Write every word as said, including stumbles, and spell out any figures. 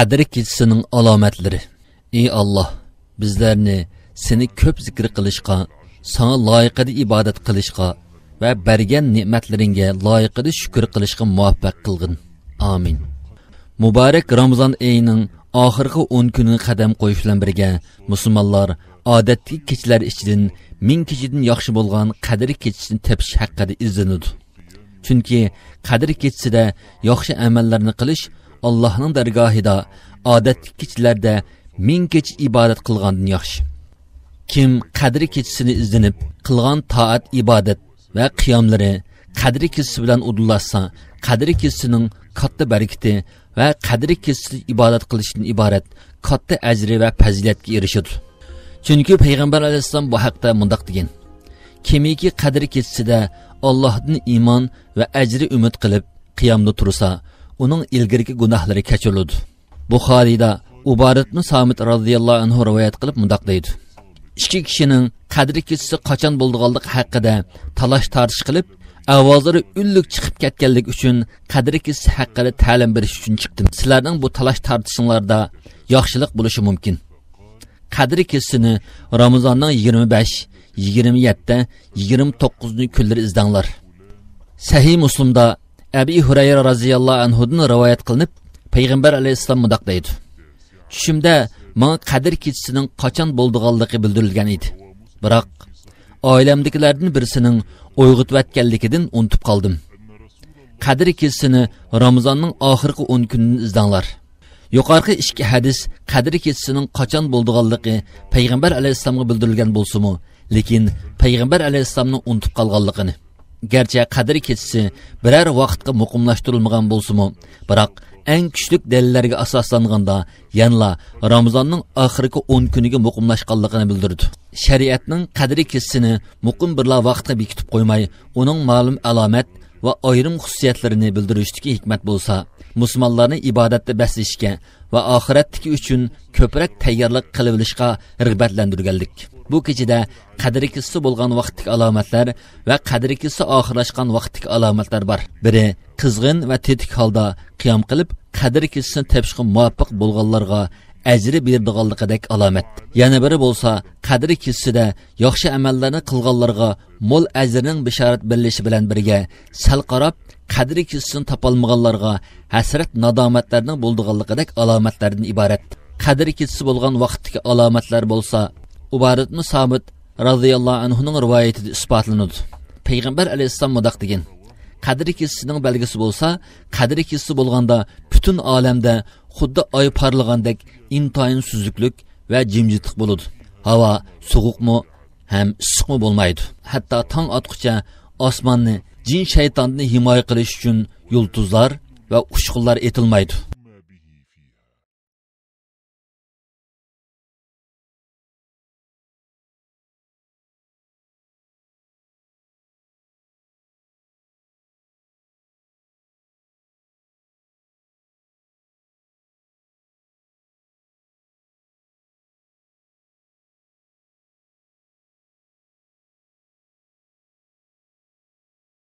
قەدىر كېچىسىنىڭ ئالامەتلىرى. ئى ئاللاھ، بىزلەرنى سېنى كۆپ زىكىر قىلىشقا، ساڭا لايىقىدا ئىبادەت قىلىشقا ۋە بەرگەن نېمەتلىرىڭگە لايىقىدا شۈكۈر قىلىشقا مۇۋەپپەق قىلغىن. ئامىن. مۇبارەك رامىزان ئېيىنىڭ ئاخىرقى ئون كۈنىگە قەدەم قويۇش بىلەن بىرگە، مۇسۇلمانلار ئادەتتىكى كېچىلەر ئىچىدىن مىڭ كېچىدىن ياخشى بولغان قەدىر كېچىسىنى تېپىش ھەققىدە ئىزدىنىدۇ. چۈنكى قەدىر كېچىسىدە ياخشى ئەمەللەرنى قىلىش ئاللاھنىڭ دەرگاھىدا ئادەتتىكى كېچىلەردە مىڭ كېچە ئىبادەت قىلغاندىن ياخشى. كىم قەدىر كېچىسىنى ئىزدىنىپ قىلغان تائەت ئىبادەت ۋە قىياملىرى قەدرى كېچىسى بىلەن ئۇدۇللاشسا، قەدرى كېچىسىنىڭ كاتتا بەرىكىتى ۋە قەدرى كېچىسىدە ئىبادەت قىلىشتىن ئىبارەت كاتتا ئەجرى ۋە پەزىلەتكە ئېرىشىدۇ. چۈنكى پەيغەمبەر ئەلەيھىسسالام بۇ ھەقتە مۇنداق دېگەن: كىمكى قەدرى كېچىسىدە ئاللاھتىن ئىمان ۋە ئەجرى ئۈمىد قىلىپ قىيامدا تۇرسا، ئۇنىڭ ئىلگىرىكى گۇناھلىرى كەچۈرۈلىدۇ. بۇخارىيدا ئۇبادە ئىبنى سامىت رازىياللاھۇ ئەنھۇ رىۋايەت قىلىپ مۇنداق دەيدۇ: ئىككى كىشىنىڭ قەدرى كېچىسى قاچان بولىدىغانلىقى ھەققىدە تالاش-تارتىش قىلىپ، ئاۋازلىرى ئۈنلۈك چىقىپ كەتكەنلىكى ئۈچۈن قەدرى كېچىسى ھەققىدە تەلىم بېرىش ئۈچۈن چىقتىم. سىلەرنىڭ بۇ تالاش-تارتىشىڭلاردا ياخشىلىق بولۇشى مۇمكىن. قەدرى كېچىسىنى رامىزاننىڭ يىگىرمە بەش، يىگىرمە يەتتە، يىگىرمە توققۇزىنچى كۈنلىرى ئىزدەڭلار. سەھىھ مۇسلىمدا ئەبى ھۇرەيرە رازىياللاھۇ ئەنھۇدىن رىۋايەت قىلىنىپ، پەيغەمبەر ئەلەيھىسسالام مۇنداق دەيدۇ: چۈشۈمدە ماڭا قەدىر كېچىسىنىڭ قاچان بولىدىغانلىقى بىلدۈرۈلگەن ئىدى. بىراق، ئائىلەمدىكىلەردىن بىرسىنىڭ ئويغىتىۋەتكەنلىكىدىن ئۇنتۇپ قالدىم. قەدىر كېچىسىنى رامىزاننىڭ ئاخىرقى ئون كۈنىدىن ئىزدەڭلار. يۇقىرىقى ئىككى ھەدىس قەدىر كېچىسىنىڭ قاچان بولىدىغانلىقى پەيغەمبەر ئەلەيھىسسالامغا بىلدۈرۈلگەن بولسىمۇ، لېكىن پەيغەمبەر ئەلەيھىسسالامنىڭ ئۇنتۇپ قالغانلىقىنى. گەرچە قەدىر كېچىسى بىرەر ۋاقىتقا مۇقىملاشتۇرۇلمىغان بولسىمۇ، بىراق ئەڭ كۈچلۈك دەلىللەرگە ئاساسلانغاندا يەنىلا رامىزاننىڭ ئاخىرقى ئون كۈنىگە مۇقىملاشقانلىقىنى بىلدۈرىدۇ. شەرىئەتنىڭ قەدرى كېچىسىنى مۇقىم بىرلا ۋاقىتقا بېكىتىپ قويماي، ئۇنىڭ مەلۇم ئالامەت ۋە ئايرىم خۇسۇسىيەتلىرىنى بىلدۈرۈشتىكى ھېكمەت بولسا، مۇسۇلمانلارنى ئىبادەتتە بەسلىشىشكە ۋە ئاخىرەتتىكى ئۈچۈن كۆپرەك تەييارلىق قىلىۋېلىشقا رىغبەتلەندۈرگەنلىك. بۇ كېچىدە قەدرى كېچىسى بولغان ۋاقىتتىكى ئالامەتلەر ۋە قەدرى كېچىسى ئاخىرلاشقان ۋاقىتتىكى ئالامەتلەر بار. بىرى، قىزغىن ۋە تېتىك ھالدا قىيام قىلىپ، قەدرى كېچىسىنى تېپىشقا مۇۋەپپەق بولغانلارغا ئەجرى بېرىدىغانلىقىدەك ئالامەت. يەنە بىرى بولسا، قەدرى كېچىسىدە ياخشى ئەمەللەرنى قىلغانلارغا مول ئەجرىنىڭ بېشارەت بېرىلىشى بىلەن بىرگە، سەل قاراپ، قەدرى كېچىسىنى تاپالمىغانلارغا ھەسرەت، نادامەتلەرنىڭ بولىدىغانلىقىدەك ئالامەتلەردىن ئىبارەت. قەدرى كېچىسى بولغان ۋاقىتتىكى ئالامەتلەر بولسا، ئۇبادە ئىبنى سامىت رازىياللاھۇ ئەنھۇنىڭ رىۋايىتىدە ئىسپاتلىنىدۇ. پەيغەمبەر ئەلەيھىسسالام مۇنداق دېگەن: قەدرى كېچىسىنىڭ بەلگىسى بولسا، قەدرى كېچىسى بولغاندا پۈتۈن ئالەمدە خۇددى ئاي پارلىغاندەك ئىنتايىن سۈزۈكلۈك ۋە جىمجىتلىق بولىدۇ. ھاۋا سوغۇقمۇ ھەم ئىسسىقمۇ بولمايدۇ. ھەتتا تاڭ ئاتقۇچە ئاسماننى جىن-شەيتاندىن ھىمايە قىلىش ئۈچۈن يۇلتۇزلار ۋە ئۇچقۇنلار ئېتىلمايدۇ.